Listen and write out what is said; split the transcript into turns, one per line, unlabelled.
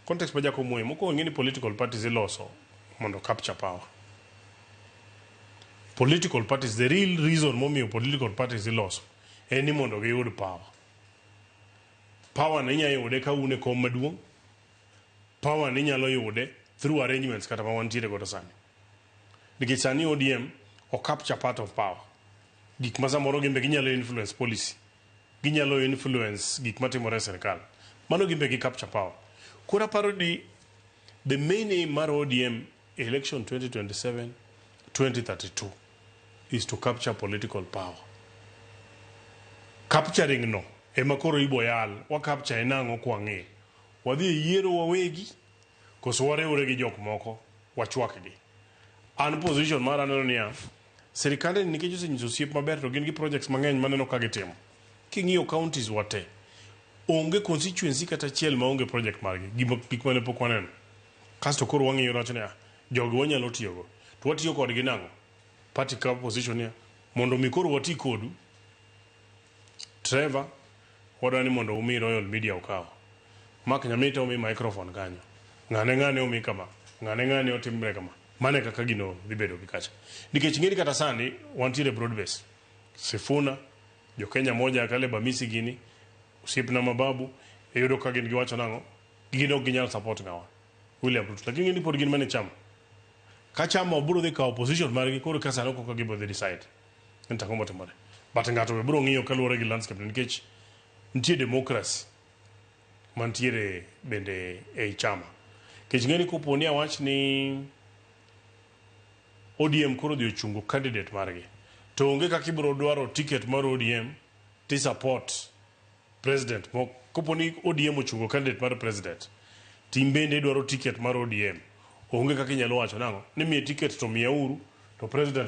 Context ma Jakom wuoye, mokwongo ing'e ni political parties iloso mondo capture power. Political parties, the real reason momiyo political parties iloso en ni mondo giyud power. Power ni inyalo yude ka un e kom maduong'. Power ni inyalo yude through arrangements kata ma wantiere godo sani. Nikech sani ODM o capture part of power. Gik ma samoro gin be ginyalo influence policy. Ginyalo influence gik matimore e sirkal. Mano gin be gi capture power. Koro aparo ni the main aim mar ODM e election 2027 2032 is to capture political power. Capturing no ema koro ibo yal wa capture en ang'o kwang'e. Wadhi e yiero wawegi koso wariwre gi jok moko wachwakgi. An position mara aneno niya, sirikande ni nikech osenyiso osiep maber to gin gi projects mang'eny maneno ka gitimo. King'iyo counties wa te, onge constituency kata achiel maonge project margi, gima gik mane pok waneno. Kasto koro wang'iyo wacho niya, jogi wanyalo tiyogo. To watiyo kodgi nang'o? Party ka position niya, mondo mi koro wati kodu, Trevor, wadwa ni mondo umi Royal Media okaw. Mark Nyamita omi microphone kanyo. Ng'ane ng'ane omi kama. Ng'ane ng'ane otimre kama. Mano e kaka gino dhi bedo gi kacha. Nikech ing'eni kata sani wantiere broad base. Sifuna, jo Kenya moja Caleb Amisi gini, osiepna mababu, iyudo ka gin giwacho nang'o? Gin ok ginyal support ng'awa. William Ruto. Lakini ing'eni pod gin mana e chama. Ka chama biro dhi kawo position margi koro ka sano koka gibo dhi decide. Ni to ang'o motimore. But ng'ato be biro ng'iyo kaluwore gi landscape nikech nitie democracy mantiere bende ei chama. Nikech ing'eni kopo ni awach ni ODM koro odhi ochungo candidate margi to onge kaka ibiro dwaro ticket mar ODM ti support president mo kopo ni ODM ochungo candidate mar president tim bende idwaro ticket mar ODM onge kaka inyalo wacho nang'o ni miye ticket to miyauru to president.